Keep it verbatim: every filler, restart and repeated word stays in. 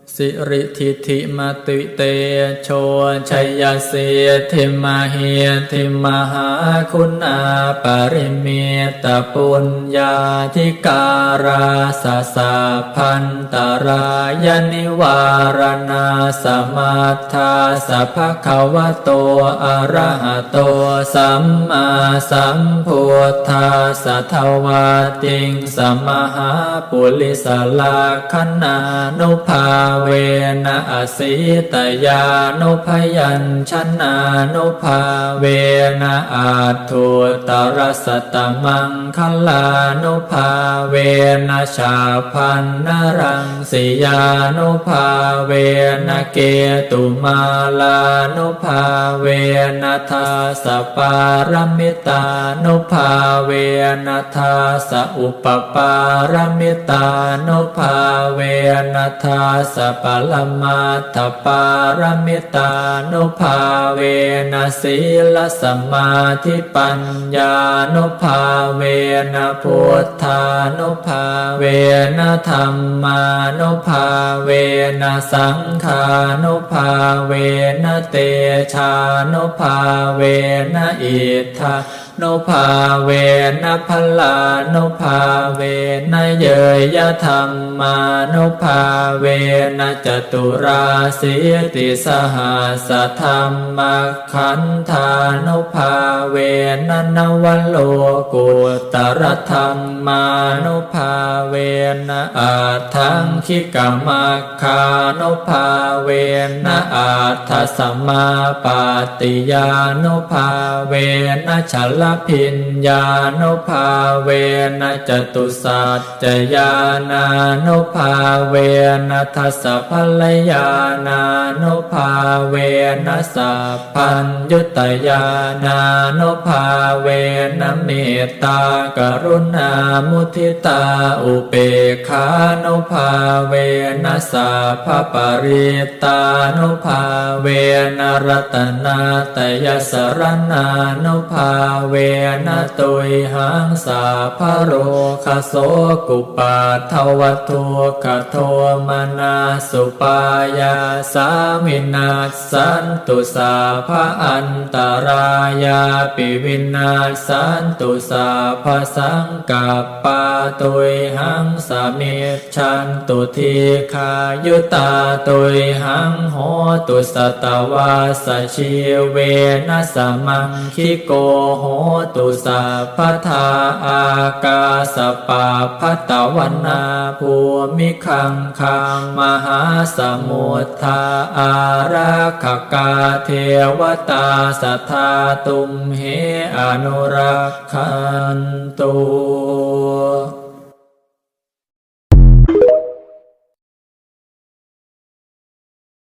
Siridhitimatitejojayasiddhimahiddhimahāguṇāparimitapuññādhikārassa sabbantarāyanivāraṇasamat- thassa bhagavato arahato sammāsambuddhassa dvattiṃsamahāpurisalakkhaṇānubhāvena asītyānubyañjanānubhāvena aṭṭhuttarasatamaṅgalānubhāvena chabbaṇṇaraṃ- siyānubhāvena ketumālānubhāvena dasapāramitānubhāvena dasaupapāramitānubhāvena dasaparamatthapāramitānubhāvena sīlasamādhipañ- ñānubhāvena buddhānubhāvena dhammānubhāvena saṅghānubhāvena tejānubhāvena iddhānubhāvena balānubhāvena ñeyyadhammānubhāvena caturāsītisahassadhamma- kkhandhānubhāvena navalokuttaradhammānubhāvena aṭṭhaṅgikamaggānubhāvena aṭṭhasamāpattiyānubhāvena chaḷabhiññānubhāvena catusac- cañāṇānubhāvena dasabalañāṇānubhāvena sabbaññutañāṇānubhāvena mettākaruṇāmuditāupekkhānubhāvena sabbaparittānubhāvena ratanattayasaraṇānubhāvena tuyhaṃ sabbarogasokupaddavadukkhadomanassupāyāsā vinassantu, sabbaantarāyāpi vinassantu, sabbasaṅkappā tuyhaṃ samij- jhantu, dīghāyutā tuyhaṃ hotu, satavassajīvena samaṅgiko hotu sabbadā. Ākāsapabbatavanabhūmigaṅgāmahāsamuddā ārakkhakā devatā sadā tumhe anurakkhantu.